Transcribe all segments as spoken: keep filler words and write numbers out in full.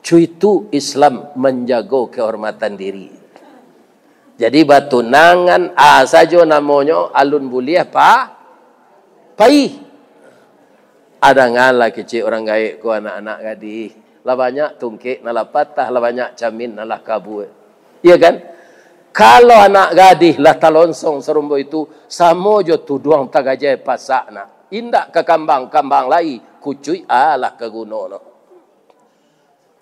Cuitu Islam manjago kahormatan diri. Jadi, batunangan, a sajo namonyo, alun buliah pa-, pai. Adangalah kecek urang gaek ko, anak-anak gadih. Lah banyak tungkek nan lah patah, lah banyak camin nan lah kabua. Iya kan? Kalau anak gadih lah talonsong sarumbo itu, samo jo tuduang tagajai pasak nak. Indak ka kambang, kambang lai, kucuik alah ka guno no.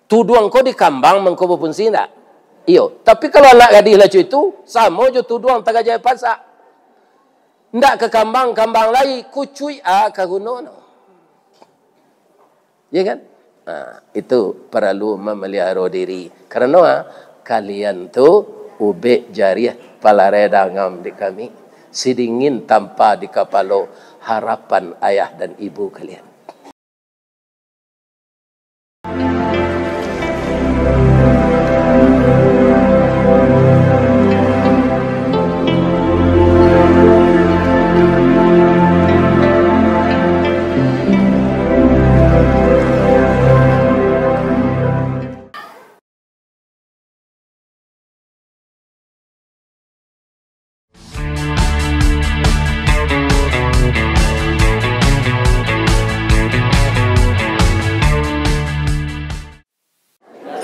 Tuduang ko di kambang mangko bafungsi indak? Iyo. Tapi kalau anak gadih lah cuitu, samo jo tuduang tagajai pasak. Ndak ka kambang, kambang lai, kucuik a ka guno no. Ya kan? Nah, itu paralu mamaliharo diri. Karano, ah, kalian tu ubek jariah palarai dangam di kami. Sidingin tampa di kapalo harapan ayah dan ibu kalian.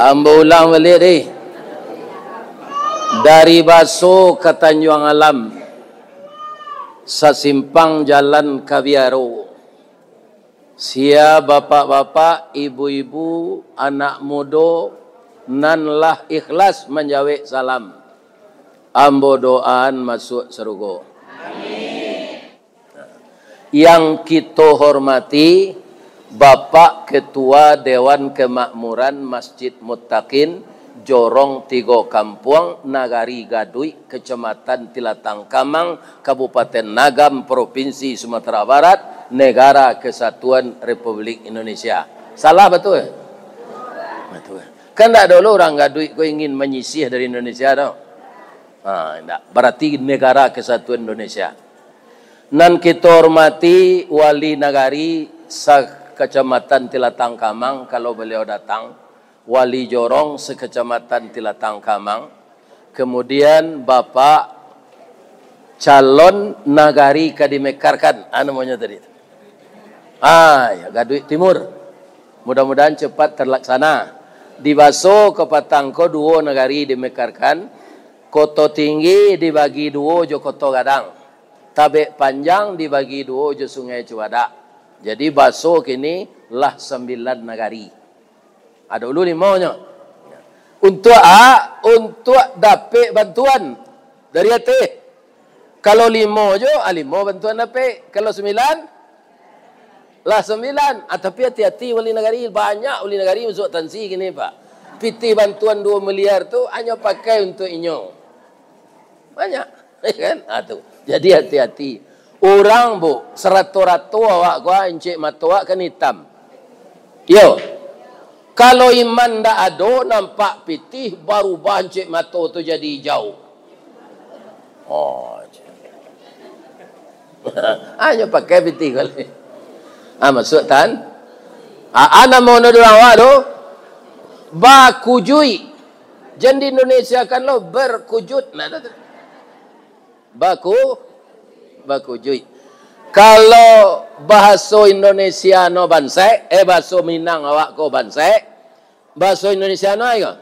Ambo ulang baliak deh. Dari Baso ka Tanjuang Alam, sasimpang jalan ka Biaro. Sia bapak-bapak, ibu-ibu, anak mudo nan lah ikhlas manjawek salam, ambo doaan masuak sarugo. Yang kito hormati Bapak Ketua Dewan Kemakmuran Masjid Muttaqin, Jorong Tigo Kampuang, Nagari Gaduik, Kecamatan Tilatang Kamang, Kabupaten Agam, Provinsi Sumatera Barat, Negara Kesatuan Republik Indonesia. Salah batua? Batua. Kan ndak ado lo urang Gaduik ko ingin manyisih dari Indonesia tu. Ha, indak. Berarti Negara Kesatuan Indonesia. Nan kito hormati Wali Nagari sa-, Kecamatan Tilatang Kamang, kalau beliau datang, Wali Jorong se-Kecamatan Tilatang Kamang, kemudian Bapak calon nagari ka dimekarkan, ah, namonyo tadi. Ah, ya, Gaduik Timur. Mudah-mudahan cepat terlaksana. Di Baso ka patang ko duo nagari dimekarkan, Koto Tinggi dibagi duo jo Koto Gadang. Tabek Panjang dibagi duo jo Sungai Cubadak. Jadi, Baso kini lah sambilan nagari. Ado dulu limonyo. Untuak a, untuak dapek bantuan dari ateh. Kalau limo jo, ah, limo bantuan dapek. Kalau sambilan, lah sambilan. Ah, tapi hati-hati, wali nagari, banyak wali nagari masuak tansi kini, Pak. Pitih bantuan duo miliar tu hanyo pakai untuak inyo. Banyak, ya kan? Ah, tu. Jadi hati-hati. Urang, Bu, sarato-rato awak ko, ah, incek mato awak kan itam. Yo. Kalau iman ndak ado, nampak pitih, barubah incek mato tu jadi ijau. Oh, hanyo pakai pitih kali. Ah, masuak tan. Ah, ah, namo no urang awak tu? Bakujuik. Jan di Indonesia kan lo berkujut. Nah, tu. Baku, bakujuik. Kalau bahaso Indonesia no bansek, eh, bahaso Minang awak ko bansek, bahaso Indonesia no ai ko?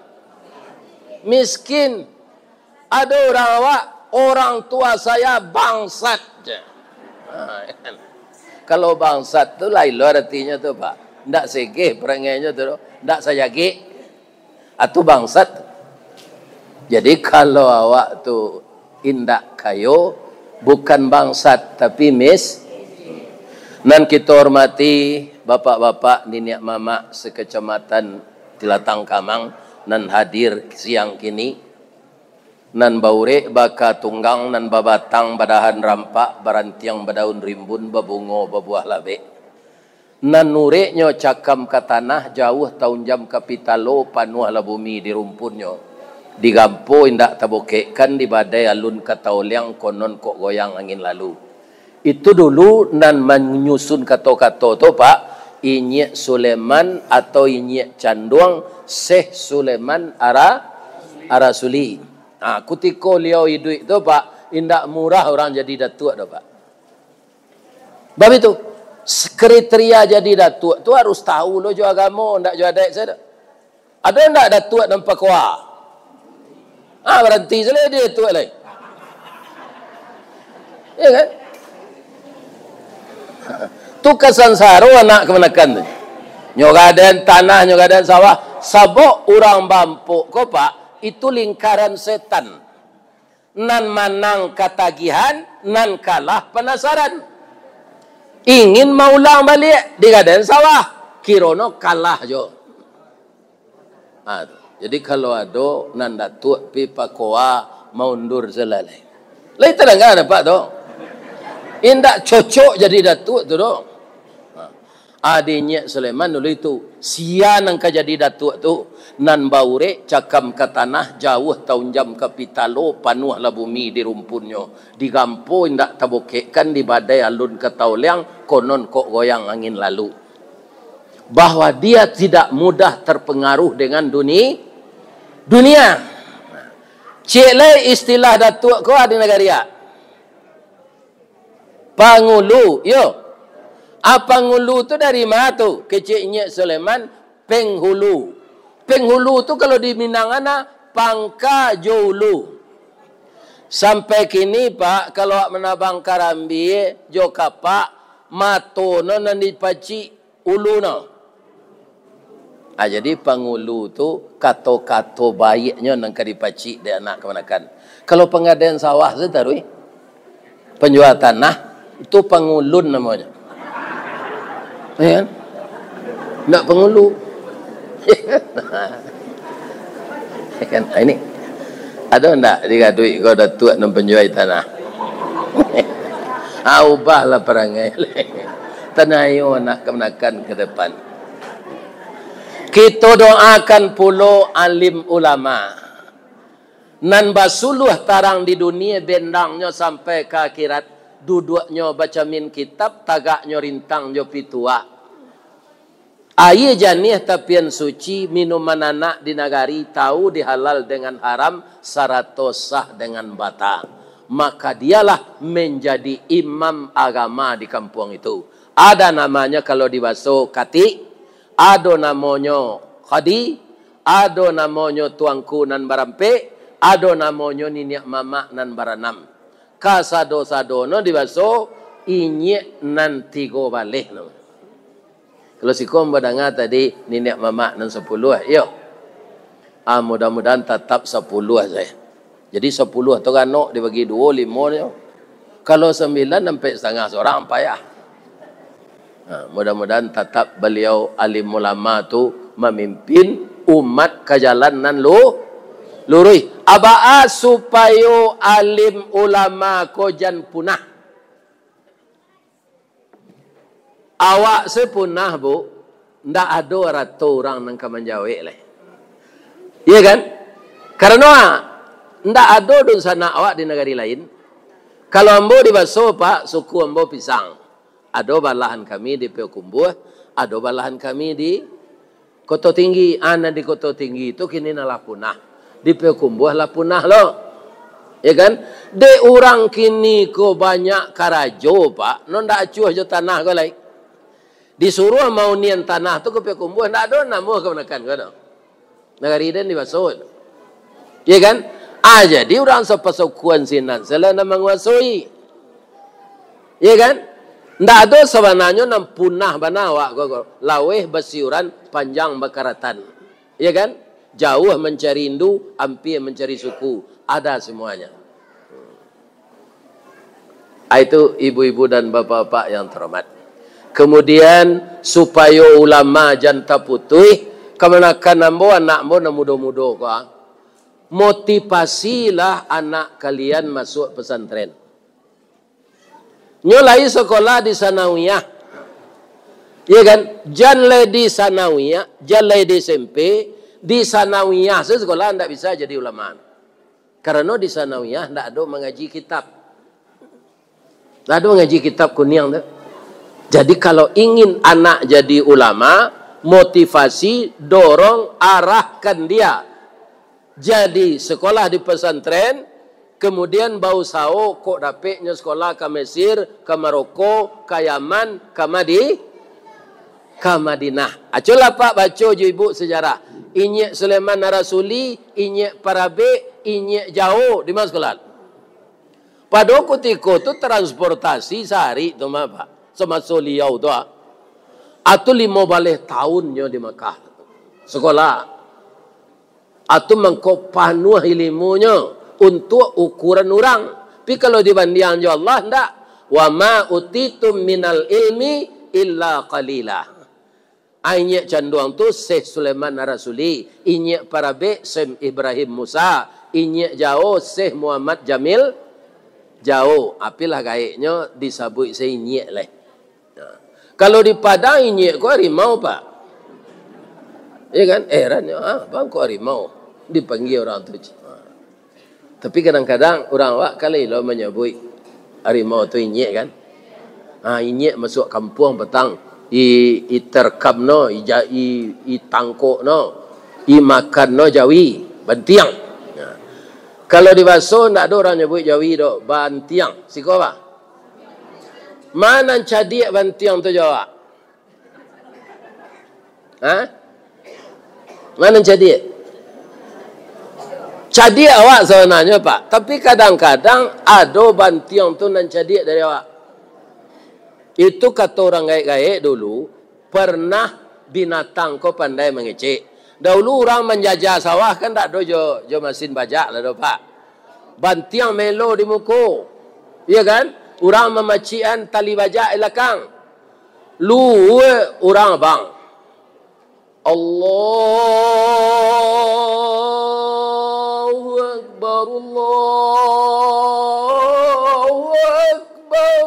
Miskin. Ado urang awak, "Orang tua saya bangsat," je. Ha, kan. Kalau bangsat tu lain lo aratinyo tu, Pak. Ndak segeh perangainyo tu, ndak sajagek. Atau bangsat. Jadi, kalau awak tu indak kayo, bukan bangsat, tapi mis-, nan kito hormati, bapak-bapak, niniak mamak sekecamatan Tilatang Kamang, nan hadir siang kini, nan baurek baka tunggang, nan babatang badahan rampak, barantiang badaun rimbun, babungo babuah labek. Nan ureknyo cakam ka tanah, jauah taunjam ka pitalo, panuahlah bumi di rumpunnyo. Digampo indak tabokekkan, di badai alun ka taoliang, konon kok goyang angin lalu. Itu dulu nan manyusun kato-kato tu, Pak, Inyiak Sulaiman atau Inyiak Canduang, Syekh Sulaiman Ara-, Arasuli. Ha, kutiko liau iduik tu, Pak, indak murah urang jadi datuak tu, Pak. Bab itu, kriteria jadi datuak tu harus tahu lo jo agamo, ndak jo adaik sajo. Ado ndak datuak nan pakoa? Ah, baranti sajo di datuak lai. Ya kan? Tu ka sansaro anak kamanakan tu. Nyo gadang tanah, nyo gadang sawah. Sabab urang bampuk ko, Pak, itu lingkaran setan. Nan manang katagihan, nan kalah panasaran. Ingin maulang baliak, digadang sawah, kirono kalah jo. Ha, tu. Jadi, kalau ado nan datuak pi pakoa, maundur sajo lah. Lai tadanga dapek tu. Indak cocok jadi datuak tu doh. Ha. Ado Inyiak Sulaiman dulu itu, sia nan ka jadi datuak tu, nan baurek cakam ka tanah, jauah taunjam ka pitalo, panuahlah bumi di rumpunnyo, digampo indak tabokekkan, di badai alun ka taoliang, konon kok goyang angin lalu. Bahwa dia tidak mudah terpengaruh dengan duni-, dunia. Ciek lai istilah datuak ko di nagari a. Pangulu, yo. A, pangulu tu dari ma tu? Kecek Inyiak Sulaiman, penghulu. Penghulu tu kalau di Minang ana, pangka jo ulu. Sampai kini, Pak, kalau awak manabang karambia jo kapak, mato no nan dipacik, ulu no. Ah, jadi pangulu tu kato-kato baiaknyo nan ka dipacik dek anak kamanakan. Kalau panggadaian sawah tu taruih, panjua tanah, tu pangulun namonyo. Ya kan? Ndak pangulu. Ya kan? Ah, ini. Ado ndak digaduik ko datuak nan panjuai tanah? Ah, ubahlah parangai. Tanayo anak kamanakan ka depan. Kito doakan pulo alim ulama. Nan basuluah tarang di dunia, bendangnyo sampai ka akhirat, duduaknyo bacamin kitab, tagaknyo rintang jo pituah. Aia janiah tapian suci, minuman anak di nagari, tahu di halal dengan haram, sarato sah dengan bata. Maka dialah menjadi imam agama di kampuang itu. Ada namanya kalau di baso katik, ado namonyo kadi, ado namonyo tuangku nan barampek, ado namonyo niniak mamak nan baranam. Kasado-sadonyo dibaso inyiak nan tigo baleh no. Kalau siko ambo danga tadi, niniak mamak nan sapuluah, iyo. Ah, mudah-mudahan tatap sapuluah sajo. Jadi sapuluah tu ganok dibagi duo, limo nyo. Kalau sambilan, ampek satangah surang, payah. Ha, mudah-mudahan tatap baliau alim ulama tu mamimpin umat ka jalan nan lu-, luruih. A baa supayo alim ulama ko jan punah. Awak se punah, Bu, ndak ado arato urang nan ka manjawek lai. Iya kan? Karano, ah, ndak ado dunsanak awak di nagari lain. Kalau ambo di Baso, Pak, suku ambo Pisang. Ado balahan kami di Payakumbuah, ado balahan kami di Koto Tinggi. Ah, nan di Koto Tinggi tu kini nan lah punah. Di Payakumbuah lah punah lo. Ya kan? Dek urang kini ko banyak karajo, Pak. No ndak acuah jo tanah ko lai. Disuruah maunian tanah tu ka Payakumbuah, ndak ado namuah kamanakan ko tu. Nagari den di Baso. Ya kan? Ah, jadi urang sapasukuan sinan salah nan manguasoi. Ya kan? Ndak ado sabananyo nan punah bana awak ko, ko. Laweh basiuran, panjang bakaratan. Ya kan? Jauah mancari indu, ampia mancari suku. Ada semuanya. Ah, itu ibu-ibu dan bapak-bapak yang terhormat. Kemudian, supayo ulama jan taputuih, kamanakan ambo, anak ambo nan mudo-mudo ko, ah. Motivasilah anak kalian masuk pesantren. Nyo lai sekolah di sanawiyah. Iya kan? Jan lai di sanawiyah, jan lai di S M P, di sanawiyah se sekolah ndak bisa jadi ulama. Karano di sanawiyah ndak ado mangaji kitab. Ndak ado mangaji kitab kuniang tu. Jadi, kalau ingin anak jadi ulama, motivasi, dorong, arahkan dia. Jadi, sekolah di pesantren, kemudian bausaho kok dapeknyo sekolah ka Mesir, ka Maroko, ka Yaman, ka Madi-, ka Madinah. Aculah, Pak, baco jo ibu sejarah. Inyiak Sulaiman Ar-Rasuli, Inyiak Parabek, Inyiak Jao, di ma sekolah? Pado kutiko tu transportasi sahari tu mah, Pak. Samaso liau tu, ah. Atu limo baleh taun nyo di Makkah. Sekolah. Atu mangko panuah ilimunyo untuak ukuran urang. Tapi kalau dibandiang jo Allah, ndak. "Wa ma utitum minal ilmi illa qalila." Inyiak canduang tu Syekh Sulaiman Ar-Rasuli, inyiak Parabek Syekh Ibrahim Musa, inyiak Jao Syekh Muhammad Jamil Jao, apilah gaeknyo disabuik se inyiak lai. Nah, kalau di Padang inyiak ko harimau, Pak. Ya kan? Heran nyo, ah, bang ko harimau dipanggia urang tu. Ah. Tapi kadang-kadang urang awak kan lai lo manyabuik harimau tu inyiak kan. Ha, inyiak masuak kampuang patang, i, i terkam no, i, ja-, i, i tangkok no, i makan no jawi, bantiang. Ha. Kalau di baso ndak ado urang nyabuik jawi doh, bantiang. Siko apa? Ma nan cadiak bantiang tu jo awak? Ha? Ma nan cadiak? Cadiak awak sabananyo, Pak. Tapi kadang-kadang ado bantiang tu nan cadiak dari awak. Itu kato urang gaek-gaek dulu, pernah binatang ko pandai mangecek. Dahulu urang manjajah sawah kan ndak ado jo, jo masin bajak lah doh, Pak. Bantiang melo di muko. Iya kan? Urang mamacikan tali bajak di lakang. Luweh urang abang. Allahu Akbar, Allahu Akbar.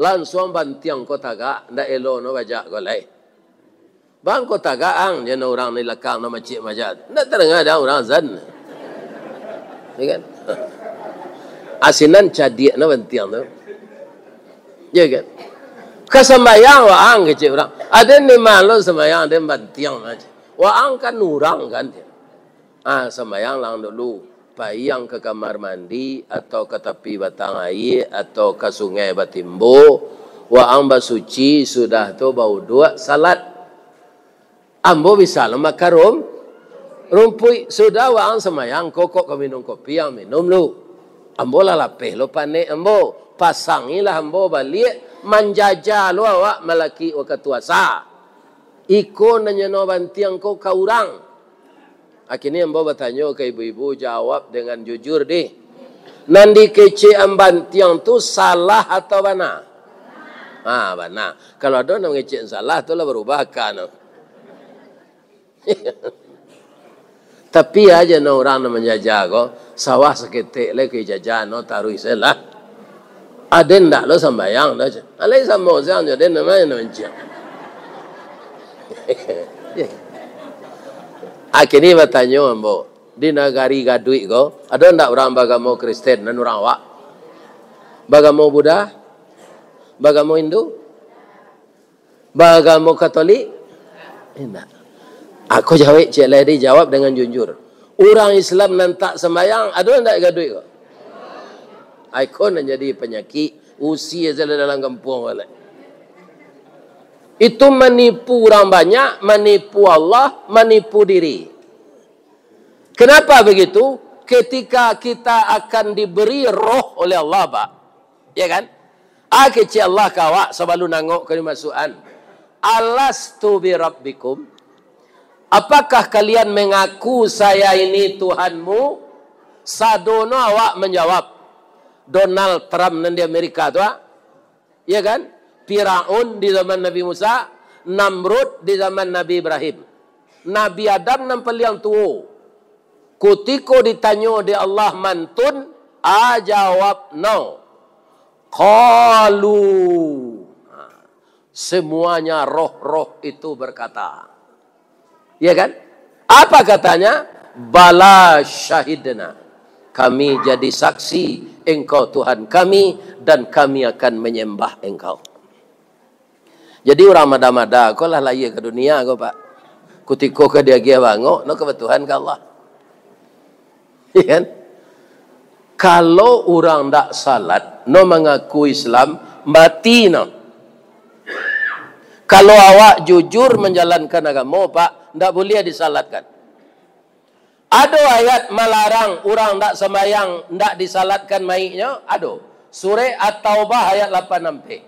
Lansuang bantiang ko tagak, ndak elo no bajak ko lai. Bang ko tagak ang, jan urang di lakang no macik bajak. Ndak tadanga dek ang urang azan. Ya kan? Asinan cadiak no bantiang tu. Ya kan? Ka sambayang waang kecek urang. Aden di ma lo sambayang, aden bantiang aja. Waang kan urang kan. Ah, sambayang lang dulu. Pai ang ka kamar mandi, atau ka tapi batang aia, atau ka sungai batimbo. Waang basuci, sudah tu bauduak, salat. Ambo bisa lo makan rum-, rumpuik. Sudah waang sambayang, kok ka minum kopi, ang minum lu. Ambo lah lapeh lo panek ambo. Pasangilah ambo baliak, manjajah lo awak malakik wakatu asa. Iko nan nyo bantiang ko ka urang. Akhirnyo ambo batanyo ka ibu-ibu, jawab dengan jujur dih. Nan dikecek ang bantiang tu salah atau bana? Ha, bana. Kalau ado nan mangecek salah, tu lah barubah aka no. Tapi aja no urang nan manjajah ko, sawah saketek lai ka dijajah no, taruih se lah. Aden ndak lo sambayang doh. Alai samo siang jo den, namo nan manciang. Akhirnyo batanyo ambo, di nagari gaduik ko, ado ndak urang bagamo Kristen nan urang awak? Bagamo Buddha? Bagamo Hindu? Bagamo Katolik? Indak. Ako jawek ciek lai, dijawab dengan jujur. Urang Islam nan tak sambayang, ado ndak gaduik ko? Ai ko nan jadi panyakik, usia sajo dalam kampuang ko lai. Itu manipu urang banyak, manipu Allah, manipu diri. Kenapa begitu? Ketika kita akan diberi roh oleh Allah, Pak. Ya kan? Ah, kecek Allah ka awak sabalun angok ka dimasuakan. "Alastu bi rabbikum?" Apakah kalian mengaku saya ini Tuhanmu? Sadono awak manjawab. Donald Trump nan di Amerika tu, ah. Ya kan? Firaun di zaman Nabi Musa, Namrud di zaman Nabi Ibrahim. Nabi Adam nan paliang tuo. Kutiko ditanyo dek Allah, "Man antum?" A jawab, "No." Qalu. Ha, semuanya roh-roh itu berkata. Ya kan? Apa katanya? "Bala syahidna." Kami jadi saksi Engkau Tuhan kami, dan kami akan menyembah Engkau. Jadi urang mada-mada ko lah lahia ka dunia ko, Pak. Kutiko ka diagiah bangok, no ka batuhan ka Allah. Iya kan? Kalau urang ndak salat, no mangaku Islam, mati no. Kalau awak jujur manjalankan agamo, Pak, ndak buliah disalatkan. Ado ayat malarang urang ndak sambayang, ndak disalatkan mayiknyo? Ado. Surek At-Taubah ayat lapan ampek.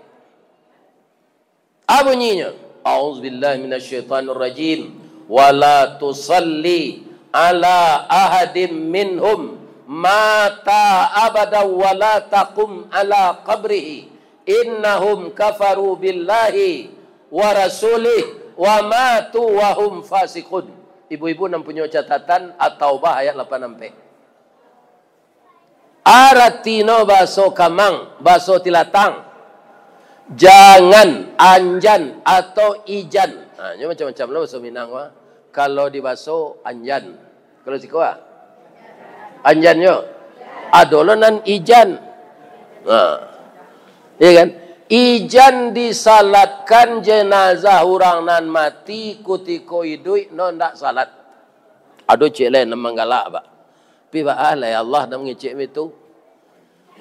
A bunyinyo, "A'udzubillahi minasyaitonirrajim. Wala tusalli ala ahadim minhum mata abada wala taqum ala qabrihi. Innahum kafaru billahi wa rasulih wa matu wa hum fasiqun." Ibu-ibu nan punyo catatan, At-Taubah ayat lapan ampek. Aratino baso kamang, baso tilatang. Jangan, anjan, atau ijan. Ha, nyo macam-macam lah baso Minang, wah. Kalau di baso, anjan. Kalau siko, ah? Anjan nyo. Ado lo nan ijan. Ha. Iya kan? Ijan disalatkan jenazah urang nan mati kutiko iduik, no ndak salat. Ado ciek lai nan manggalak, Pak. Tapi baa lai Allah nan mangecek itu.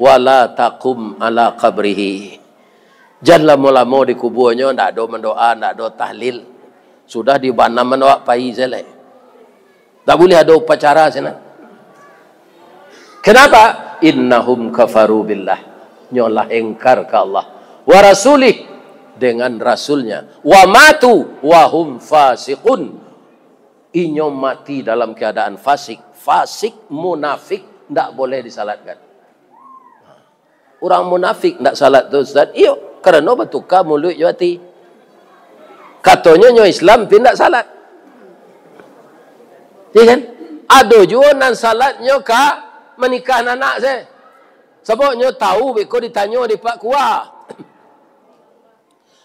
"Wala taqum ala qabrihi." Jan lamo-lamo di kubuanyo, ndak ado mandoa, ndak ado tahlil. Sudah dibanaman awak pai sajo lai. Ndak buliah ado upacara sinan. Kenapa? "Innahum kafaru billah." Nyo lah engkar ka Allah. "Wa rasulih," dengan rasulnya. "Wa matu wa hum fasiqun." Inyo mati dalam keadaan fasik. Fasik, munafik, ndak boleh disalatkan. Urang munafik ndak salat tu, Ustaz? Iyo, karano batuka muluik jo ati. Katonyo nyo Islam, tapi ndak salat. Iya kan? Ado juo nan salatnyo ka manikah anak se. Sabab nyo tahu beko ditanyo di Pak Kua.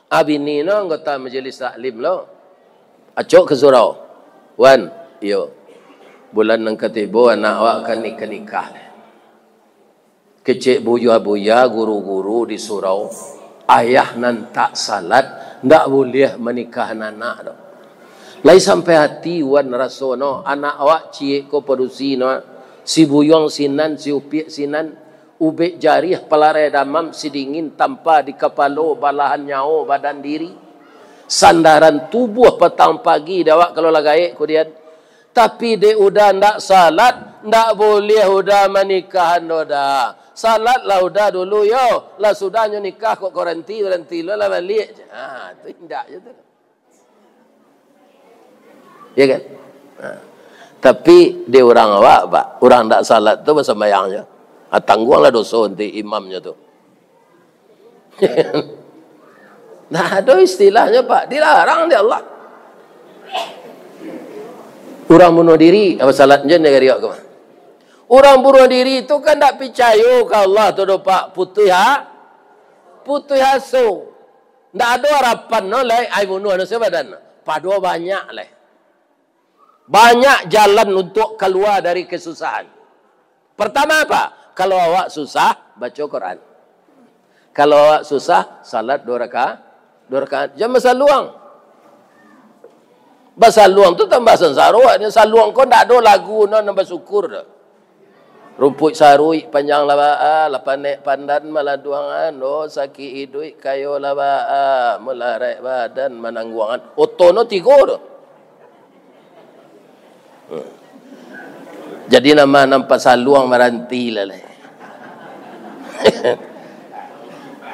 A bini no anggota majelis taklim lo. Acok ka surau. "Wan, iyo. Bulan nan ka tibo anak awak kan nikah-nikah." Kecek buya-buya, guru-guru di surau, ayah nan tak salat, ndak buliah manikahan anak do. Lai sampai ati Wan raso no, anak awak ciek ko padusi no, si buyuang sinan, si upiak sinan, ubek jariah palarai damam, si dingin tampa di kapalo, balahan nyawo badan diri. Sandaran tubuah patang pagi di awak kalau lah gaek ko dian. Tapi dek Uda ndak salat, ndak buliah Uda manikahan Uda. Salatlah Uda dulu yo, lah sudahnyo nikah kok karanti, karanti lo lah baliak. Ha, tu indak je tu. Ya kan? Ha. Tapi di urang awak, Pak, urang ndak salat tu basumbayang je. Ha, tangguanglah doso nanti imamnyo tu. Nah, ado istilahnyo, Pak, dilarang dek Allah. Urang bunuh diri, apa salatnyo nagari awak ko? Urang bunuh diri tu kan ndak picayo ka Allah tu do, Pak, putuih ha-, putuih aso. Ndak ado harapan no lai, ai bunuah no sabadan. Pado banyak lai. Banyak jalan untuk kalua dari kasusahan. Pertama apa? Kalau awak susah, baco Quran. Kalau awak susah, salat dua rakaat, dua rakaat. Jan basaluang. Basaluang tu tambah sansaro, awaknyo saluang ko ndak ado lagu no nan basyukur do. Rumpuik saruik panjang lah baa, lah panek pandan maladuangan, oh, sakik iduik kayo lah baa, malaraik badan manangguangan. Oto no tigo tu. Hmm. Jadi nama nan pasaluang maranti lah lai.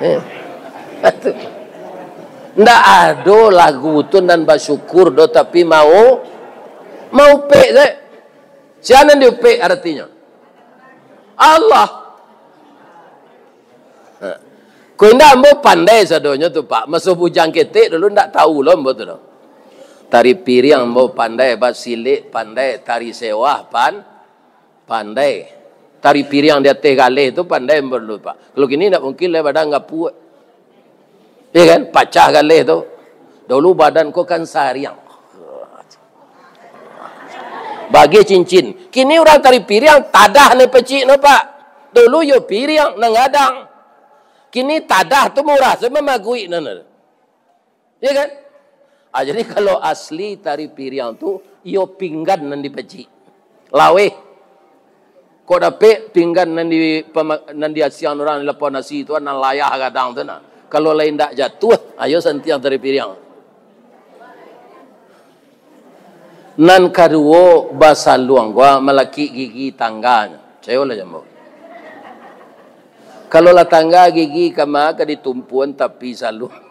Eh. Ndak ado lagu tu nan basyukur do, tapi mau, maupek se. Sia nan diupek aratinyo? Allah. Ha. Ko indak ambo pandai sadonyo tu, Pak. Maso bujang ketek dulu ndak tahu lo ambo tu doh. Tari piriang ambo pandai, basilek pandai, tari sewah pan-, pandai. Tari piriang di ateh galeh tu pandai ambo dulu, Pak. Kalau kini ndak mungkin lai, badan gapuak. Iya kan? Pacah galeh tu. Dulu badan ko kan sariang. Bagi cincin. Kini urang tari piriang, tadah ni pecik no, Pak. Dulu yo piriang nan gadang. Kini tadah tu murah, se mamaguik nan. Iya kan? Ah, jadi kalau asli tari piriang tu, iyo pinggan nan dipacik. Laweh. Kok dapek pinggan nan di pama-, nan diasiang urang di lapau nasi tu, nan layah gadang tu nah. Kalau lai ndak jatuah, ayo santiang tari piriang. Nan kaduo, basaluang gua malakik gigi tangganyo. Cayolah jambo. Kalau lah tangga gigi kama ka ditumpuan tapi saluang.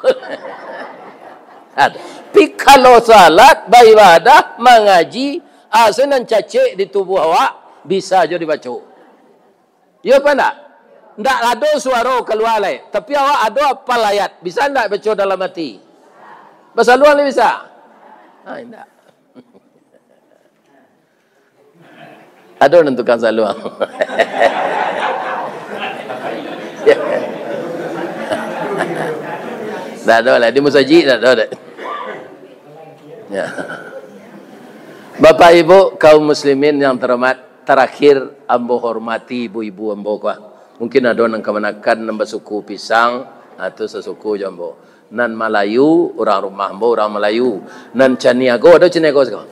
Ado. Pi kalau salat, baibadah, mangaji, asa nan cacek di tubuah awak, bisa jo dibaco. Iyo apa ndak? Ndak ado suaro kalua lai, tapi awak ado apal ayat, bisa ndak baco dalam ati? Basaluang lai bisa? Ha, indak. Ado nan tukang saluang? Ndak ado lah, di musajik ndak ado dek. Ya. Bapak Ibu kaum muslimin yang terhormat, terakhir ambo hormati ibu-ibu ambo ko. Mungkin ado nan kamanakan, nan basuku pisang, ha, tu sasuku jo ambo. Nan Malayu, urang rumah ambo urang Malayu. Nan Caniago, ado Caniago siko?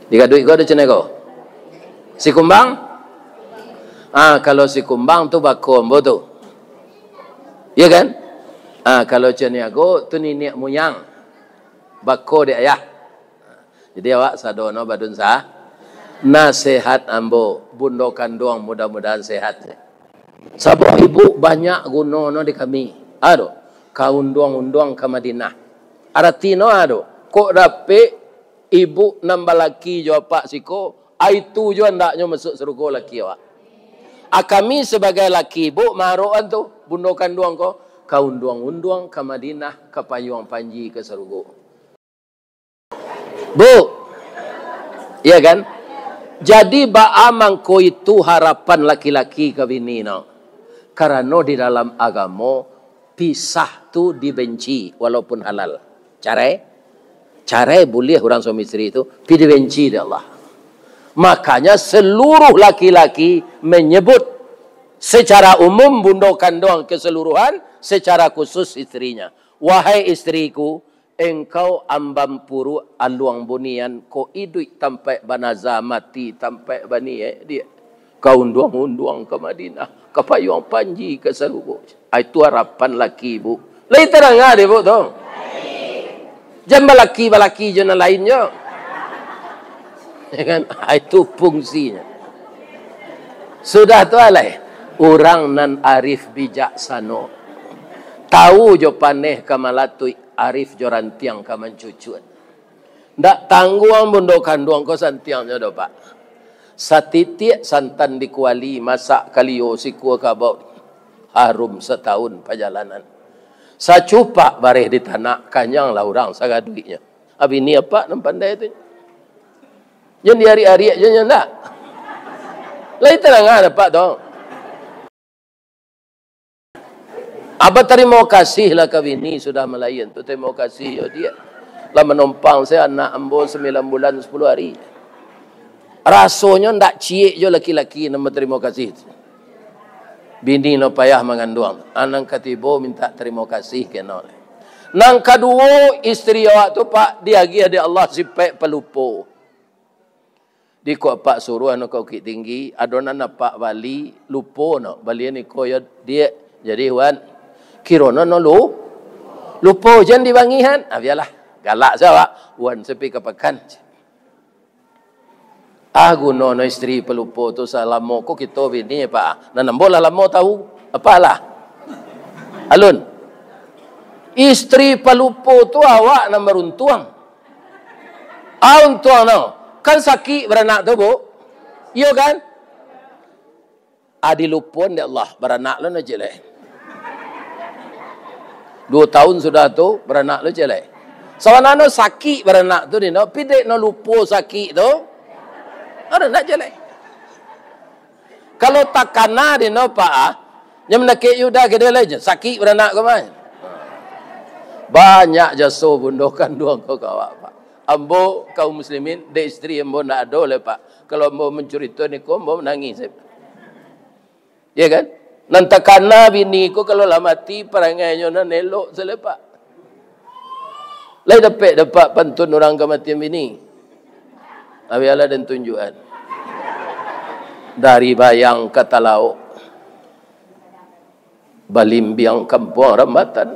Di Gaduik ko ado Caniago? Sikumbang? Ah, kalau Sikumbang tu bako ambo tu. Iya kan? Ah, kalau Caniago tu niniak muyang. Bako dek ayah. Jadi awak sadono badunsa. Nasihat ambo, bundo kanduang mudah-mudahan sehat. Sabab ibu banyak gunono di kami. Ado, ka unduang-unduang ka Madinah. Aratino ado, kok dapek ibu nan balaki jo apak siko, a itu jo andaknyo masuak sarugo laki awak. A kami sabagai laki ibu, marokan tu, bundo kanduang ko, ka unduang-unduang ka Madinah, ka payuang panji ka sarugo. Bu, iya kan? Jadi, baa mangko itu harapan laki-laki ka bini no? Karano di dalam agamo, pisah tu dibenci, walaupun halal. Carai, carai buliah urang suami isteri tu, tapi dibenci dek Allah. Makanya, seluruh laki-laki menyebut secara umum bundo kanduang keseluruhan, secara khusus istrinya, "Wahai istriku, engkau amban puruak aluang bunian, kok iduik tampaik banaza, mati tampaik baniaik, diak. Ka unduang-unduang ka Madinah, ka payuang panji ka sarugo." Ah, itu harapan laki ibu. Lai tadanga dek ibu tu? Jan balaki-balaki jo nan lain jo. Ya kan? Ah, itu fungsinya. Sudah tu alai, urang nan arif bijaksano, tahu jo paneh ka malatuik, arif jo rantiang ka mancucuak. Ndak tangguang bundo kanduang ko santiangnyo doh, Pak. Satitiak santan di kuali, masak kalio sikua kabau, harum satahun pajalanan. Sacupak bareh di tanak, kanyanglah urang sagaduiknyo. Abini apak nan pandai tu. Jan diariak-ariak jo nyo ndak. Lai tadanga dek apak tu. Apak tarimo kasih lah ka bini sudah malahian tu, tarimo kasih yo diak. Lah manompang se anak ambo sambilan bulan sapuluah ari. Rasonyo ndak ciek jo laki-laki nan batarimo kasih tu. Bini no payah manganduang, anak katibo mintak tarimo kasih keno. Nan kaduo, isteri awak tu, Pak, diagiah dek Allah sipaik palupo. Di ko apak suruah no ka Bukittinggi, ado nan apak bali, lupo no, balian iko yo, Diak, jadi wan, kirono no lu-, lupo jan dibangihan, ah, bialah, galak se awak, wan se pai ka pakan. Ah, guno no isteri palupo tu, salamo ko kito bini, Pak, nan ambo lah lamo tahu, apalah. Alun. Isteri palupo tu awak nan baruntuang. Ah, untuang no. Kan sakik baranak tu, Bu? Iyo kan? Ah, dilupoan dek Allah, baranak lo no ciek lai. Duo tahun sudah tu, baranak lo ciek lai. Sabananyo sakik baranak tu, dino, tapi dek no lupo sakik tu, baranak ciek lai. Kalau takana dino, Pak, ah, nyo mandakek Yuda kini lai, sakik baranak ko mah. Banyak jaso bundo kanduang ko ka awak, Pak. Ambo, kaum muslimin, dek isteri ambo ndak ado lai, Pak. Kalau ambo mancurito niko, ambo manangih se. Ya kan? Nan takana bini ko kalau lah mati, parangainyo nan elok se lai, Pak. Lai dapek-dapek pantun urang kamatian bini? Abialah den tunjuakan. Dari Bayang ka Talaok, balimbiang Kampuang Rambatan.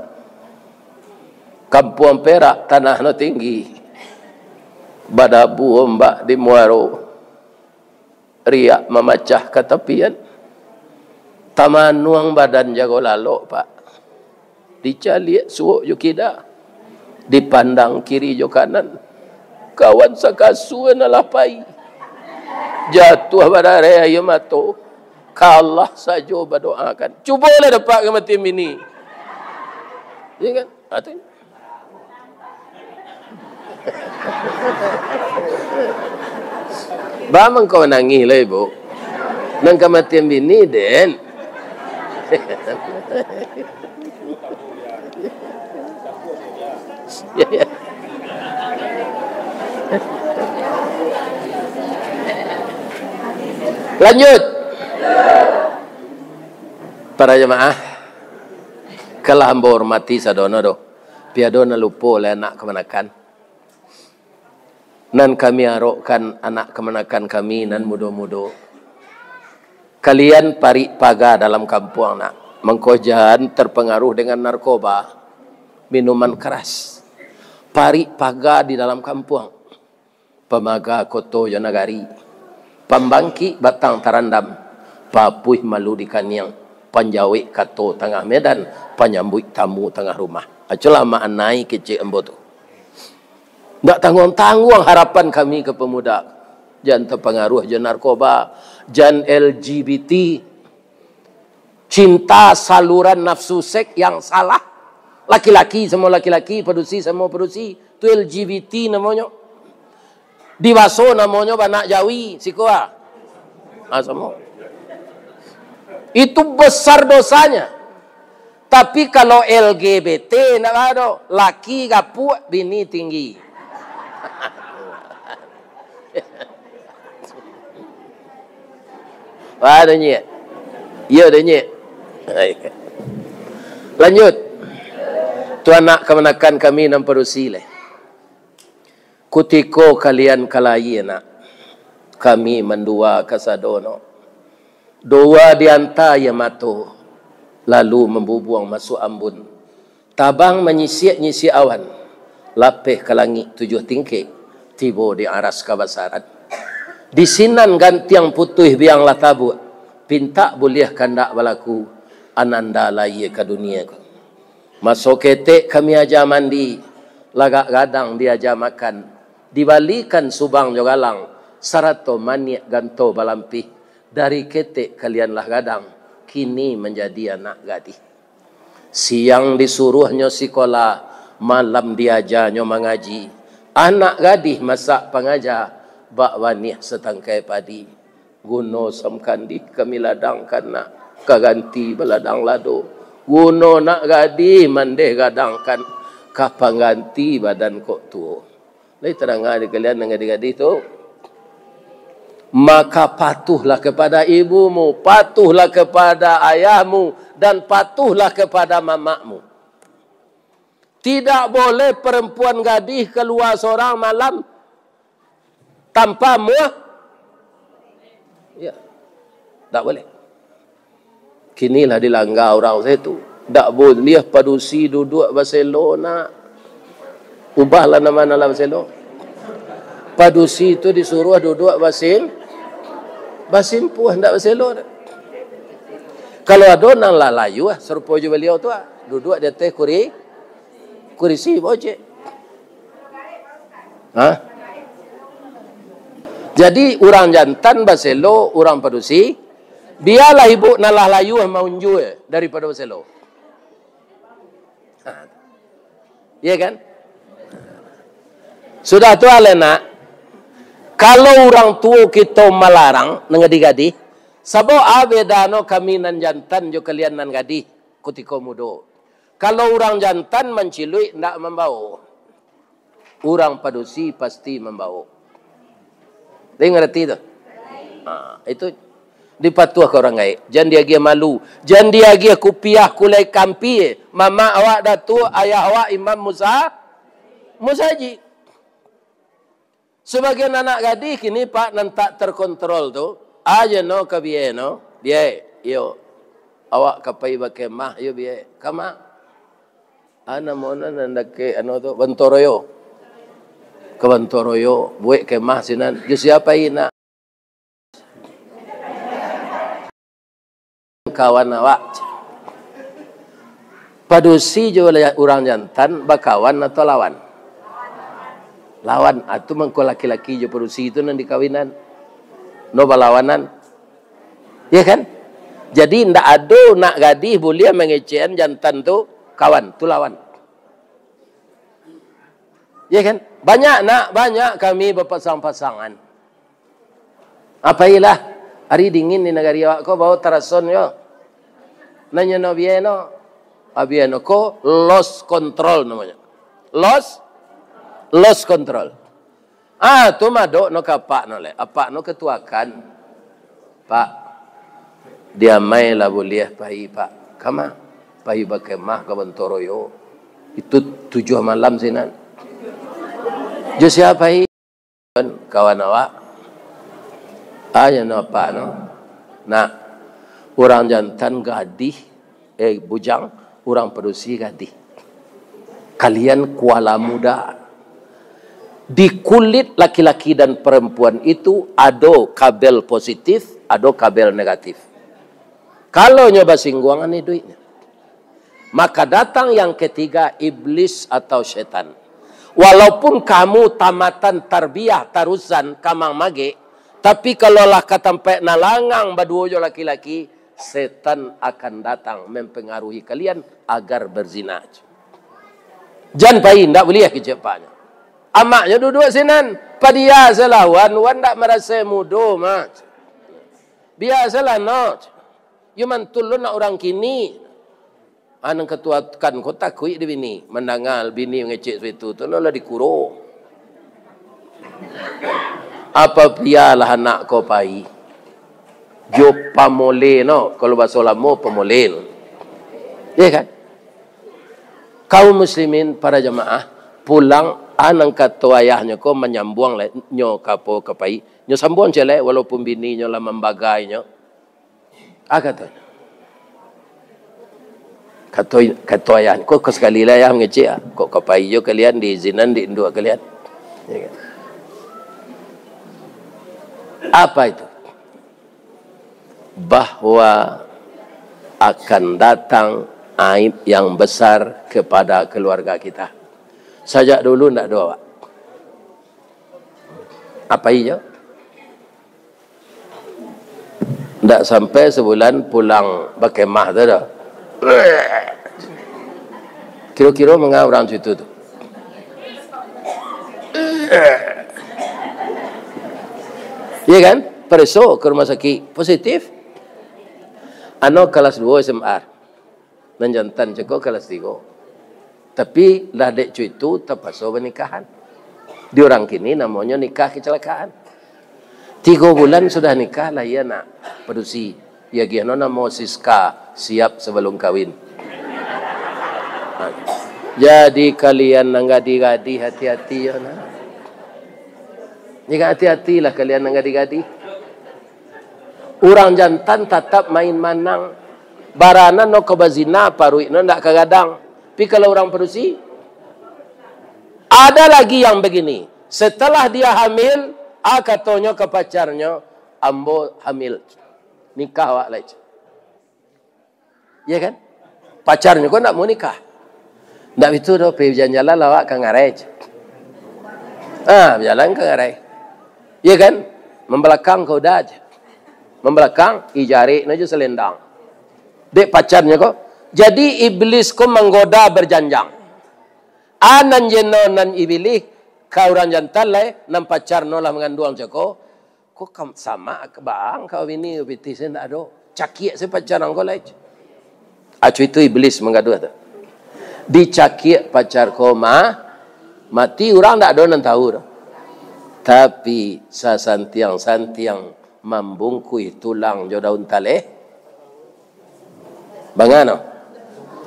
Kampuang Perak tanah no tinggi, badabu ombak di muaro. Riak mamacah ka tapian. Tamanuang badan jago lalok, Pak. Dicaliak suok jo kida. Dipandang kiri jo kanan. Kawan sakasua nan lah pai. Jatuah badareh aia mato. Ka Allah sajo badoakan. Cubolah dapek kamatian bini. Ya kan? Ha, tu. Ba mangko manangih lah, Ibu? Nan kamatian bini, den. Lanjut. Para jamaah, kalah ambo hormati sadono doh. Piado nan lupo oleh anak kamanakan. Nan kami arokkan anak kamanakan kami nan mudo-mudo. Kalian parik paga dalam kampuang nak. Mangko jan terpengaruh dengan narkoba, minuman keras. Parik paga di dalam kampuang. Pamaga koto jo nagari. Pambangkik batang tarandam. Papuih malu di kaniang. Panjawek kato tangah medan. Panyambuik tamu tangah rumah. Aculah maknai kecek ambo tu. Ndak tangguang-tangguang harapan kami ka pemuda. Jan tapangaruah jo narkoba, jan L G B T, cinta saluran nafsu seks yang salah. Laki-laki samo laki-laki, padusi samo padusi, tu L G B T namonyo. Di baso namonyo banak jawi, siko ah. Ah, samo. Itu besar dosanya. Tapi kalau L G B T ndak ado, laki gapuak, bini tinggi. Wah, ado nyek. Iyo, ado nyek. Lanjut. Tu anak kamanakan kami nan padusi leh. Kutiko kalian ka layie nak, kami mandua kasadono. Dua di anta aia mato, lalu mambubuang masuak ambun. Tabang manyisiak-nyisiak awan, lapeh ka langik tujuah tingkek, tibo di aras kabasaran. Di sinan gantiang putuih biang lah tabuak, pintak buliah kandak balaku, ananda layie ka dunie ko. Maso ketek kami aja mandi, lagak gadang diaja makan, dibalikan subang jo galang, sarato maniak ganto balampih, dari ketek kalian lah gadang, kini manjadi anak gadih. Siang disuruahnyo sikola, malam diajanyo mangaji. Anak gadih masak pangaja, bak waniah satangkai padi. Guno samkandih kami ladangkan nak, ka ganti baladang lado. Guno nak gadih mandeh gadangkan, ka pangganti badan kok tuo. Lai tadanga di kalian nan gadih-gadih tu? Maka patuhlah kepada ibumu, patuhlah kepada ayahmu, dan patuhlah kepada mamakmu. Tidak boleh perempuan gadih keluar seorang malam tanpa muah. Ya. Tak boleh. Kini lah dilanggar urang se tu. Dak buliah padusi duduak baselo nak. Ubahlah nama nan lah baselo. Padusi tu disuruah duduak basim-, basimpuah, ndak baselo dak. Kalau ado nan lah layuah sarupo jo baliau tu ah, duduak di ateh kuri-, kurisi bojek. Ha? Jadi, urang jantan baselo, urang padusi, bialah ibu nan lah layuah maunjua daripado baselo. Ha. Iya kan? Sudah tu, aleh nak, kalau urang tuo kito malarang, nan gadih-gadih, sabab a bedano kami nan jantan jo kalian nan gadih kutiko mudo? Kalau urang jantan manciluik, ndak mambao. Urang padusi pasti mambao. Lai ngarati tu? Ha, itu dipatuah ka urang gaek. Jan diagiah malu. Jan diagiah kupiah kulai kampie. Mamak awak Datuak, ayah awak Imam Musa. Musajik. Sabagian anak gadih kini, Pak, nan tak terkontrol tu, aja no ka biai no, biai, iyo. Awak ka pai bakemah, iyo biai. Kama? Ana mona nan dakek anu tu, Bantoroyo. Ka Bantoroyo, buek kemah sinan. Jo sia pai nak? Kawan awak. Padusi jo urang jantan bakawan atau lawan? Lawan. Atu mangko laki-laki jo padusi tu nan dikawinan. No balawanan. Ya kan? Jadi ndak ado nak gadih buliah mangecekan jantan tu kawan, tu lawan. Ya kan? Banyak nak, banyak kami bapasang-pasangan. Apailah, ari dingin di nagari awak ko, bao tarason yo. Nanyo no biai no. Ah, biai no ko lost control namonyo. Lost, lost control. Ah, tu madok no ka apak no le. Apak no katuakan. Pak, diamai lah buliah pai, Pak. Kama? Pai bakemah ka Bantoroyo. Itu tujuah malam sinan. Jo sia pai? Kawan awak. Aja no apak no. Nah, urang jantan gadih, eh, bujang, urang padusi gadih. Kalian kuala muda. Di kulit laki-laki dan perempuan itu ado kabel positif, ado kabel negatif. Kalau nyo basingguangan iduiknyo, maka datang yang ketiga, iblis atau setan. Walaupun kamu tamatan, tarbiyah, tarusan, kamang magek, tapi kalau lah ka tampek nalangang baduo jo laki-laki, setan akan datang mempengaruhi kalian agar berzina. Jan pai, ndak buliah kecek apaknyo. Amaknyo duduak sinan, padia salah wan, wan ndak marasa mudo mah. Biasalah no. Yo mantul lo nak urang kini. Anang katuakan ko takuik di bini. Mandanga bini mangecek suatu tu, no lah dikuro. Apa pialah anak ko pai. Jo pamole no, kalau baso lamo pamole. Ya kan? Kaum muslimin, para jamaah, pulang anang kato ayahnyo ko manyambuang lai, nyo ka apo ka pai. Nyo sambuang ciek lai, walaupun bininyo lah mambagainyo. Ah, kato. Kato, kato ayah, kok, kok sakali lah ayah mangecek, ah. Kok ka pai jo kalian, diizinan di induak kalian. Ya kan? Apa itu? Bahwa akan datang aib yang besar kepada keluarga kita. Sajak dulu ndak ado awak. Apa iyo? Ndak sampai sabulan pulang bakemah tu doh. Kiro-kiro manga urang situ tu. Iya kan? Pareso ka rumah sakik, positif. Ano kalas duo S M R. Nan jantan cako kalas tigo. Tapi lah dek co itu tapaso banikahan. Di urang kini namonyo nikah kecelakaan. Tigo bulan sudah nikah, lahia anak padusi. Diagiahno namo Siska, siap sabalum kawin. Ha. Jadi kalian nan gadih-gadih, hati-hati yo nah. Jadi hati-hatilah kalian nan gadih-gadih. Urang jantan tatap main manang. Baranak no ka bazina, paruik no ndak ka gadang. Tapi kalau urang padusi, ada lagi yang begini. Setelah dia hamil, ah, katonyo ka pacarnyo, "Ambo hamil. Nikah awak lai." Ya kan? Pacarnyo ko ndak mau nikah. Ndak bitu doh, pai bajalan-jalan lah awak ka ngarai. Ah, bajalan ka ngarai. Ya kan? Mambalakang ka uda aja. Mambalakang, ijarik no jo salendang. Dek pacarnyo ko. Jadi iblis ko manggoda berjanjang. Ah, nan jeno nan ibilih ka urang jantan lai, nan pacar no lah manganduang cako. Ko kam-, sama ka baang ka bini pitih se ndak ado. Cakiak se pacar angko lai. Acu itu iblis manggaduah tu. Dicakiak pacar ko mah, mati urang ndak ado nan tahu doh. Tapi sasantiang-santiang mambungkuih tulang jo daun taleh. Bangano?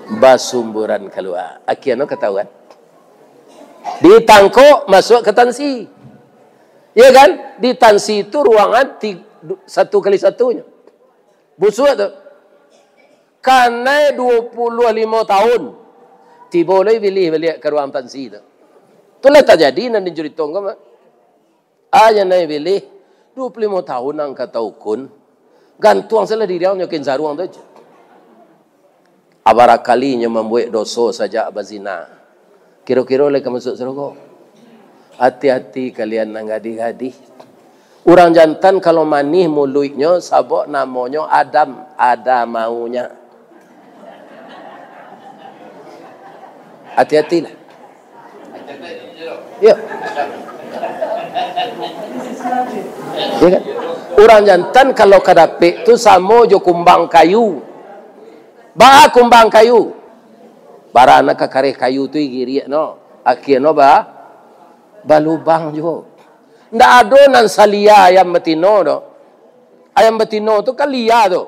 Basumburan kalua. Akia no katahuan. Di tangkok masuak ka tansi. Ya kan? Di tansi tu ruangan ti-, du-, satu kali satunyo. Busuak tu. Kanai duo puluah limo tahun. Tibo lai bilih baliak ka ruang tansi tu. Tu lah tajadi nan dicurito ko mah. Aja nai bilih, duo puluah limo tahun ang ka taukun. Gantuang salah diri ang nyo kain saruang tu aja. Abarakali nyo mambuek doso sajak bazina. Kiro-kiro lai ka masuak sarugo? Ati-ati kalian nan gadih-gadih. Urang jantan kalau manih muluiknyo, sabab namonyo Adam, ada maunya. Ati-atilah. Ya. Ya kan? Urang jantan kalau ka dapek tu samo jo kumbang kayu. Baa kumbang kayu. Bara nan ka kareh kayu tu igiriak no. Akhia no ba, balubang juo. Ndak ado nan salia ayam batino do. Ayam batino tu kan lia tu.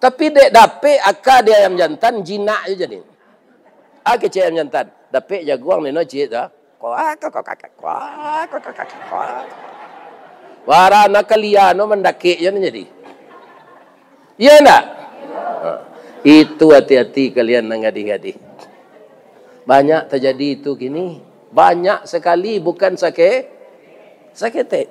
Tapi dek dapek aka di ayam jantan, jinak je jadi. Ah, kecek ayam jantan. Dapek jaguang nino ciek tu. Kuak, kuak, kuak, kuak, kuak, kuak, kuak, kuak. Bara nan ka lia no mandakek je nan jadi. Iya ndak? Ha. Itu ati-ati kalian nan gadih-gadih. Banyak tajadi itu kini. Banyak sakali, bukan sake-, saketek.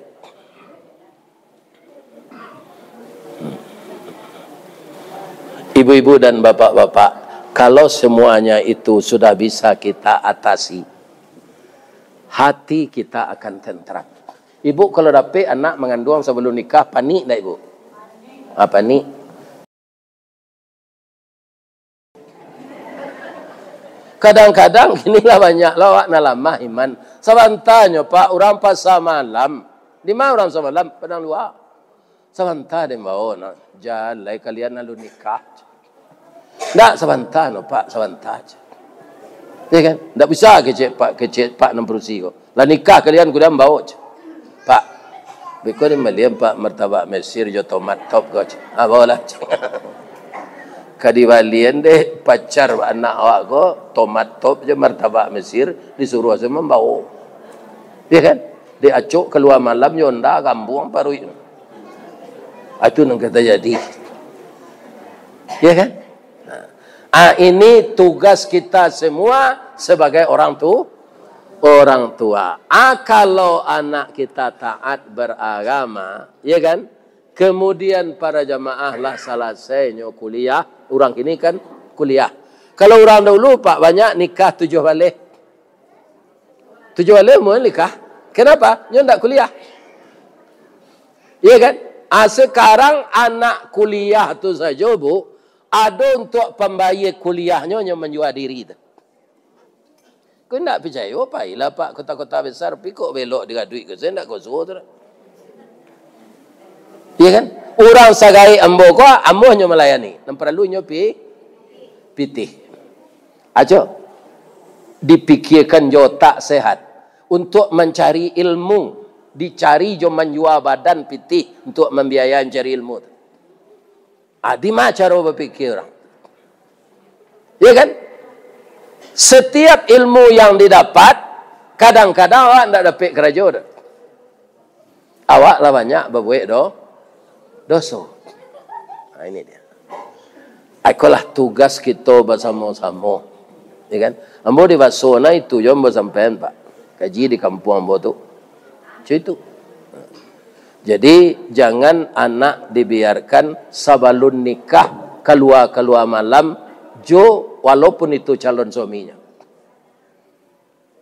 Ibu-ibu dan bapak-bapak, kalau semuanya itu sudah bisa kita atasi, hati kita akan tentram. Ibu kalau dapek anak manganduang sabalum nikah, panik ndak ibu? Ah, panik. Kadang-kadang kini lah banyak lah awak nan lamah iman. Sabantanyo, Pak, urang pasa malam. Di ma urang pasa malam? Padang Luak. Sabanta den bao, nah. Jan lai kalian alun nikah. Ndak, sabanta no, Pak, sabanta. Ya kan? Ndak bisa kecek Pak, kecek Pak nan padusi ko. Lah nikah kalian, kudian bao. Pak, beko den balian, Pak, martabak Mesir jo tomat top ko. Ah, baolah. Ka dibalian deh pacar anak awak ko, tomat top jo martabak Mesir, disuruah se mambao. Ya kan? Diacok kalua malam jo onda, kambuang paruik. Ah, itu nan ka tajadi. Ya kan? Nah. Ah, ini tugas kita semua sebagai orang tu, orang tua. Ah, kalau anak kita taat beragama, ya kan? Kemudian para jamaah lah salasainyo kuliah, urang kini kan kuliah. Kalau urang dahulu, Pak, banyak nikah tujuah baleh. Tujuah baleh umua nikah. Kenapa? Nyo ndak kuliah. Iya kan? Ah, sekarang anak kuliah tu sajo, Bu, ado untuak pambayia kuliahnyo, nyo manjua diri tu. Ko ndak picayo, pailah, Pak, kota-kota besar, tapi kok belok di Gaduik ko, sajo ndak ko suo tu dah. Iya kan? Urang sagaek ambo ko, ambo hanyo malayani. Nan paralu inyo pi-, pitih. Ajo, dipikirkan jo otak sehat. Untuak mancari ilmu, dicari jo manjua badan pitih untuak mambiayai mancari ilmu tu. Ah, di ma caro bapikir urang? Ya kan? Setiap ilmu yang didapat, kadang-kadang awak ndak dapek karajo doh. Awak lah banyak babuek do-, doso. Nah, ini dia. Ikolah tugas kito basamo-samo. Ya kan? Ambo di baso nah itu jo ambo sampaian, Pak. Kaji di kampuang ambo tu. Cuma itu. Jadi, jangan anak dibiarkan sabalun nikah kalua-kalua malam jo, walaupun itu calon suaminya.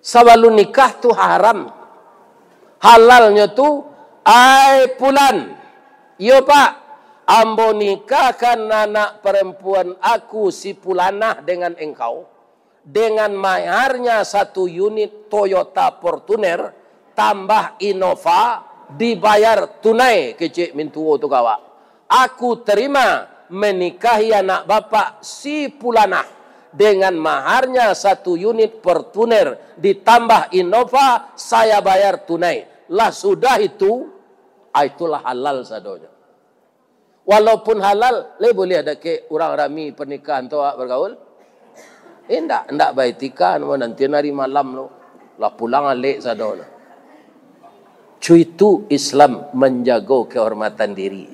Sabalun nikah tu haram. Halalnyo tu, "Ai Pulan, iyo, Pak, ambo nikahkan anak parampuan aku si Pulanah dengan engkau, dengan maharnya satu unit Toyota Fortuner, tambah Innova, dibayar tunai," kecek mintuo tu ka awak. "Aku terima menikahi anak bapak si Pulanah dengan maharnya satu unit Fortuner ditambah Innova, saya bayar tunai." Lah sudah itu, ah, itulah halal sadonyo. Walaupun halal, lai buliah dakek urang rami pernikahan tu awak bergaul? Indak, indak baetika, nanti hari malam tu. Lah pulang alek sado nah. Cuitu Islam manjago kehormatan diri.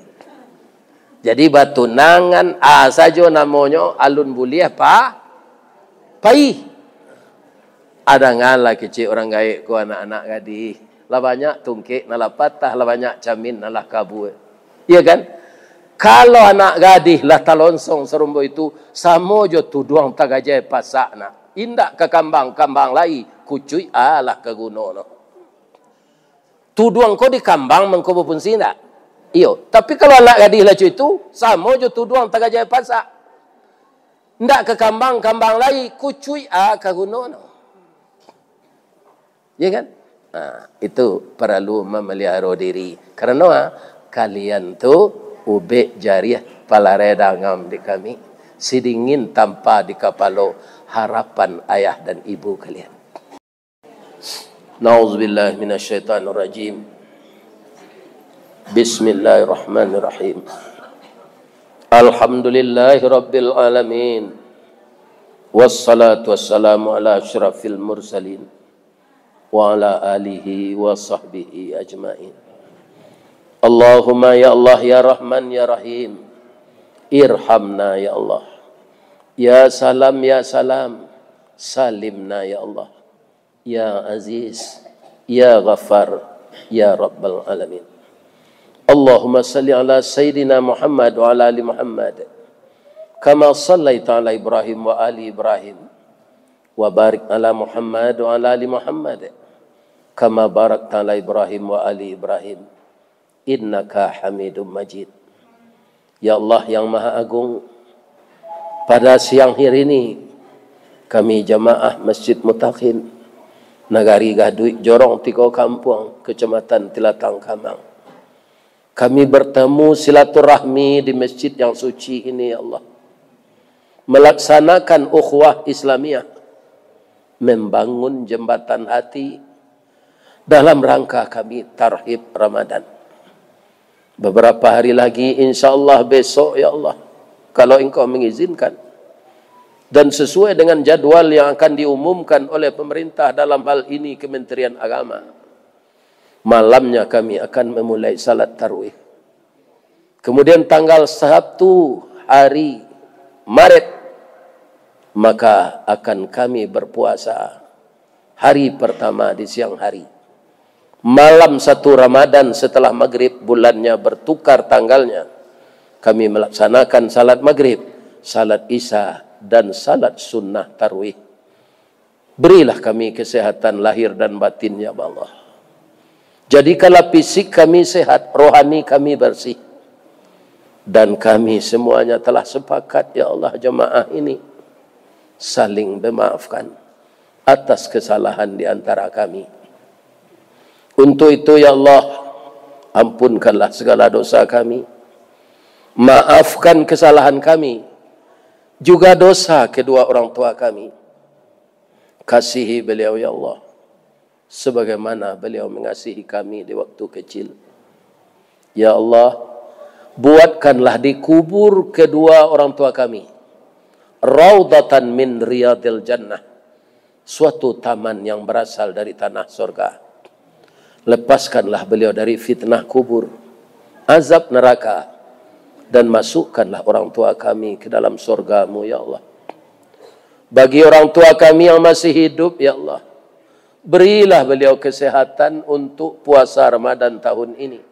Jadi batunangan, a sajo namonyo, alun buliah pa-, pai. Adangalah kecek urang gaek ko, anak-anak gadih. Lah banyak tungkek nan lah patah, lah banyak camin nan lah kabua. Iya kan? Kalau anak gadih lah talonsong sarumbo itu, samo jo tuduang tagajai pasak nak. Indak ka kambang, kambang lai, kucuik alah ka guno no. Tuduang ko di kambang mangko bafungsi indak? Iyo. Tapi kalau anak gadih lah cuitu, samo jo tuduang tagajai pasak. Indak ka kambang, kambang lai, kucuik a ka guno no. Ya kan? Nah, itu paralu mamaliharo diri. Karano, ah, kalian tu ubek jariah palarai dangam di kami. Sidingin tampa di kapalo harapan ayah dan ibu kalian. Nauzubillahi minasyaitonirrajim. Bismillahirrahmanirrahim. Alhamdulillahirabbil alamin. Wassalatu wassalamu ala asyrafil mursalin wa ala alihi wa sahbihi ajmain. Allahumma ya Allah, ya Rahman, ya Rahim, irhamna ya Allah. Ya Salam, ya Salam, salimna ya Allah. Ya Aziz, ya Ghaffar, ya Rabbal Alamin. Allahumma salli ala Sayyidina Muhammad wa ala ali Muhammad, kama sallaita ala Ibrahim wa ali Ibrahim, wa barik ala Muhammad wa ala ali Muhammad, kama barakta ala Ibrahim wa ali Ibrahim, innaka Hamidum Majid. Ya Allah yang Maha Agung, pada siang hari ini, kami jamaah Masjid Mutakin, Nagari Gaduik, Jorong Tigo Kampuang, Kecamatan Tilatang Kamang, kami bertemu silaturahmi di masjid yang suci ini, ya Allah. Melaksanakan ukhuwah Islamiyah, membangun jembatan hati dalam rangka kami tarhib Ramadan. Beberapa hari lagi, insya Allah besok, ya Allah, kalau Engkau mengizinkan, dan sesuai dengan jadwal yang akan diumumkan oleh pemerintah, dalam hal ini Kementerian Agama, malamnya kami akan memulai salat tarawih. Kemudian tanggal Sabtu hari Maret, maka akan kami berpuasa hari pertama di siang hari. Malam satu Ramadan setelah maghrib, bulannya bertukar tanggalnya, kami melaksanakan salat maghrib, salat isya, dan salat sunnah tarawih. Berilah kami kesehatan lahir dan batin, ya Allah. Jadikanlah fisik kami sehat, rohani kami bersih. Dan kami semuanya telah sepakat, ya Allah, jamaah ini saling memaafkan atas kesalahan di antara kami. Untuk itu, ya Allah, ampunkanlah segala dosa kami. Maafkan kesalahan kami, juga dosa kedua orang tua kami. Kasihi beliau, ya Allah, sebagaimana beliau mengasihi kami di waktu kecil. Ya Allah, buatkanlah di kubur kedua orang tua kami raudatan min riyadil jannah, suatu taman yang berasal dari tanah sorga. Lepaskanlah beliau dari fitnah kubur, azab neraka, dan masukkanlah orang tua kami ke dalam sorga-Mu, ya Allah. Bagi orang tua kami yang masih hidup, ya Allah, berilah beliau kesehatan untuk puasa Ramadan tahun ini,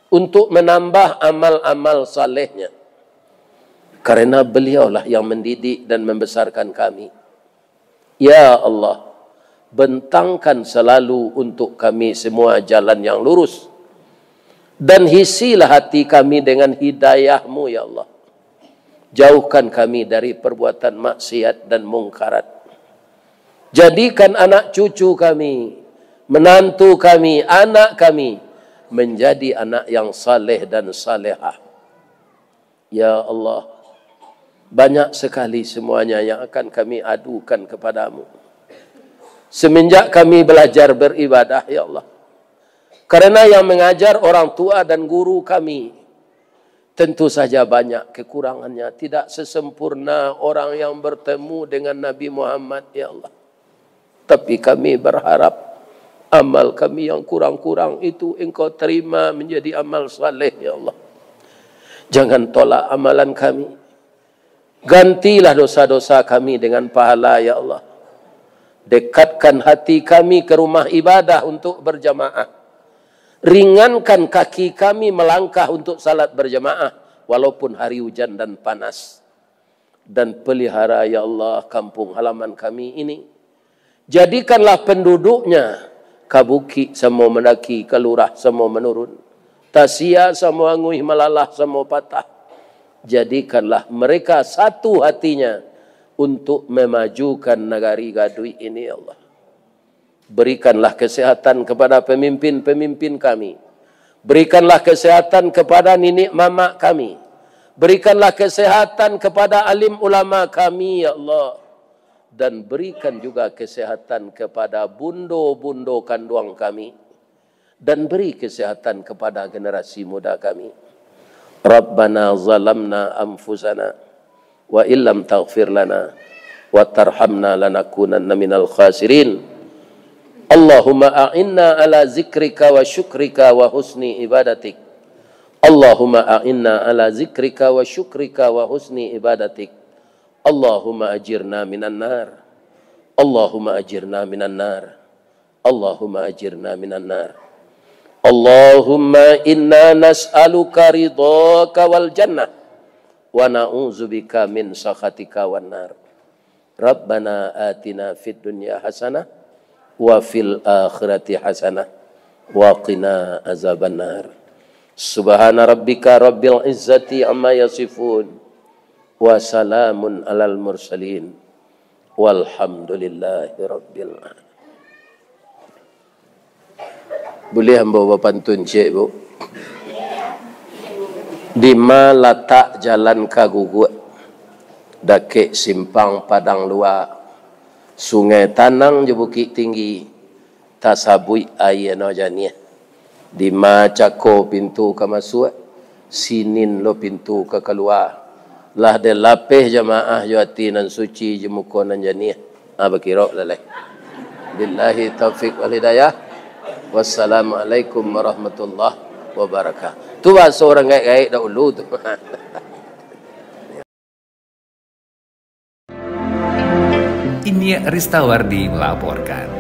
untuk menambah amal-amal salehnya, karena beliaulah yang mendidik dan membesarkan kami. Ya Allah, bentangkan selalu untuk kami semua jalan yang lurus, dan hisilah hati kami dengan hidayah-Mu, ya Allah. Jauhkan kami dari perbuatan maksiat dan mungkarat. Jadikan anak cucu kami, menantu kami, anak kami, menjadi anak yang saleh dan salehah. Ya Allah, banyak sekali semuanya yang akan kami adukan kepada-Mu. Semenjak kami belajar beribadah, ya Allah, karena yang mengajar orang tua dan guru kami, tentu saja banyak kekurangannya, tidak sesempurna orang yang bertemu dengan Nabi Muhammad, ya Allah. Tapi kami berharap amal kami yang kurang-kurang itu Engkau terima menjadi amal saleh, ya Allah. Jangan tolak amalan kami. Gantilah dosa-dosa kami dengan pahala, ya Allah. Dekatkan hati kami ke rumah ibadah untuk berjamaah. Ringankan kaki kami melangkah untuk salat berjamaah, walaupun hari hujan dan panas. Dan pelihara, ya Allah, kampung halaman kami ini. Jadikanlah penduduknya ka bukik samo mandaki, ka lurah samo manurun, tasia samo anguih, malalah samo patah. Jadikanlah mereka satu hatinya untuk memajukan nagari Gaduik ini, ya Allah. Berikanlah kesehatan kepada pemimpin-pemimpin kami. Berikanlah kesehatan kepada niniak mamak kami. Berikanlah kesehatan kepada alim ulama kami, ya Allah. Dan berikan juga kesehatan kepada bundo-bundo kanduang kami. Dan beri kesehatan kepada generasi muda kami. Rabbana zalamna anfusana wa illam taghfir lana wa tarhamna lanakunanna minal khasirin. Allahumma a'inna ala zikrika wa syukrika wa husni ibadatik. Allahumma a'inna ala zikrika wa syukrika wa husni ibadatik. Allahumma ajirna minan nar. Allahumma ajirna minan nar. Allahumma ajirna minan nar. Allahumma inna nas'aluka ridhaka wal jannah, wa na'udzubika min sakhatika wan nar. Rabbana atina fid dunya hasanah, wa fil akhirati hasanah, wa qina azabannar. Subhana rabbika rabbil izzati amma yasifun, wa salamun alal mursalin, walhamdulillahi rabbil alamin. Buliah ambo bapantun ciek, Bu? Dima latak jalan ka Guguak, dakek simpang Padang Lua, Sungai Tanang jo Bukik Tinggi, tasabuik aia no janiah. Dima cako pintu ka masuak, sinin lo pintu ka kalua. Lah dilapeh jamaah jo ati nan suci, jo muko nan janiah. Ah, bakirok lah lai. Billahi taufik wal hidayah. Wassalamualaikum warahmatullahi wabarakatuh. Tu bahaso urang gaek-gaek dahulu tu. Inyiak Ristawardi melaporkan.